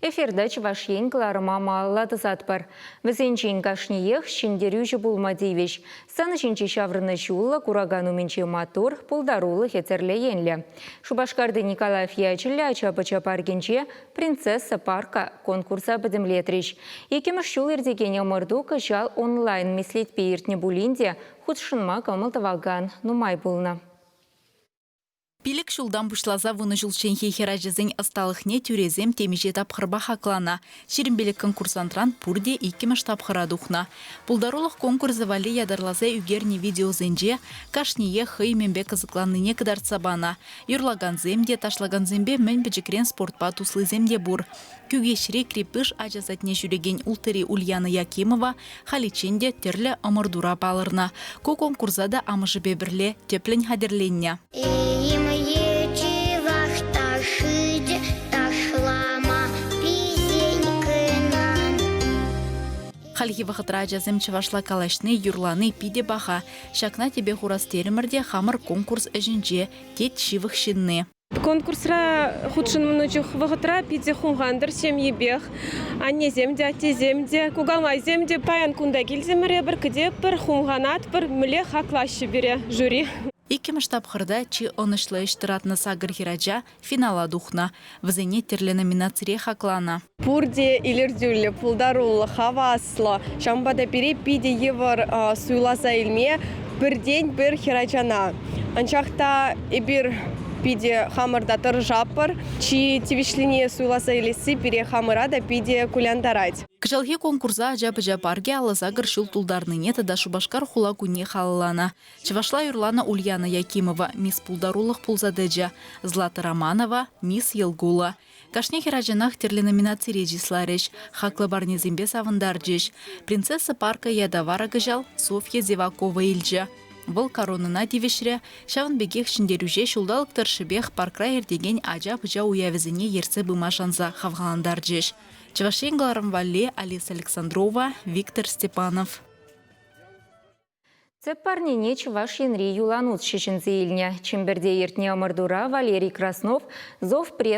Эфирта Чӑваш Ен кӑларӑма малалла тӑсатпӑр. Вӗсенчен кашниех ҫӗнтерӳҫӗ пулма тивӗҫ. Сцена ҫинчи ҫаврӑнӑҫуллӑ, куракан умӗнче маттур, пултарулӑхӗ тӗрлӗ енлӗ. Шупашкарти Николаев ячӗллӗ ача-пӑча паркӗнче «Принцесса парка» конкурса пӗтӗмлетрӗҫ. Иккӗмӗш ҫул иртекен ӑмӑрту кӑҫал онлайн меслетпе иртнӗ пулин те хутшӑнма кӑмӑл тӑвакан нумай пулнӑ. Пилӗк ҫултан пуҫласа вунӑ ҫулчченхи хӗрачасен ӑсталӑхне тӳресем темиҫе тапхӑрпа хакланӑ. 25 конкурсантран пурте иккӗмӗш тапхӑра тухнӑ. Пултарулӑх конкурсӗ валли ятарласа ӳкернӗ видеосенче кашниех хӑй мӗнпе кӑсӑкланнине кӑтартса панӑ. Юрлакансем те, ташлакансемпе мӗн пӗчӗкрен спортпа туслисем те пур. Кӳкеҫри Крепыш ача садне ҫӳрекен улттӑри Ульяна Якимова халиччен те тӗрлӗ ӑмӑртура палӑрнӑ. Ку конкурса та амӑшӗпе пӗрле тӗплӗн хатӗрленнӗ. Хальхи вӑхӑтра ачасем чӑвашла калаҫни, юрлани питӗ паха. Ҫакна тӗпе хурас терӗмӗр те хамӑр конкурс ӗҫӗнче, тет ҫывӑх ҫынни. Конкурсра хутшӑннӑ чух вӑхӑтра питӗ хумхантӑр ҫемйипех. Аннесем те, аттесем те, кукамайсем те паян кунта килсемӗр эпир кӗтетпӗр, хумханатпӑр, мӗнле хаклаҫҫӗ пире жюри. Иккӗмӗш тапхӑрта чи ӑнӑҫлӑ ӗҫ тӑратнӑ сакӑр хӗрача финала тухнӑ. Вӗсене тӗрлӗ номинацире хакланӑ. Пурте илӗртӳллӗ, пултаруллӑ, хаваслӑ. Ҫавӑнпа та пире питӗ йывӑр суйласа илме пӗртен-пӗр хӗрачана. Анчах та эпир питӗ хамӑр та тӑрӑшатпӑр. Чи тивӗҫлине суйласа илесси пире хамӑра та питӗ кулянтарать. Кӑҫалхи конкурса ача-пӑча паркӗ 58 ҫул тултарнине тата Шупашкар хула кунне халалланӑ. Чӑвашла юрланӑ Ульяна Якимова мисс пултарулӑх пулса тӑчӗ, Злата Романова мисс Йӑлкула. Кашни хӗрачанах тӗрлӗ номинацире чысларӗҫ, хаклӑ парнесемпе савӑнтарчӗҫ. Принцесса парка ята вара кӑҫал Софья Зевакова илчӗ. Вӑл коронӑна тивӗҫрӗ, ҫавӑн пекех ҫӗнтерӳҫе ҫулталӑк тӑршшӗпех паркра иртекен ача-пӑча уявӗсене ертсе пыма шанса хавхалантарчӗҫ. Чӑваш Ен кӑларӑм валли Алиса Александрова, Виктор Степанов. Тӗп парнене Чӑваш Енри юланут ҫӗҫӗнсе илнӗ. Чӗмпӗрте иртнӗ ӑмӑртура Валерий Краснов Зов пред.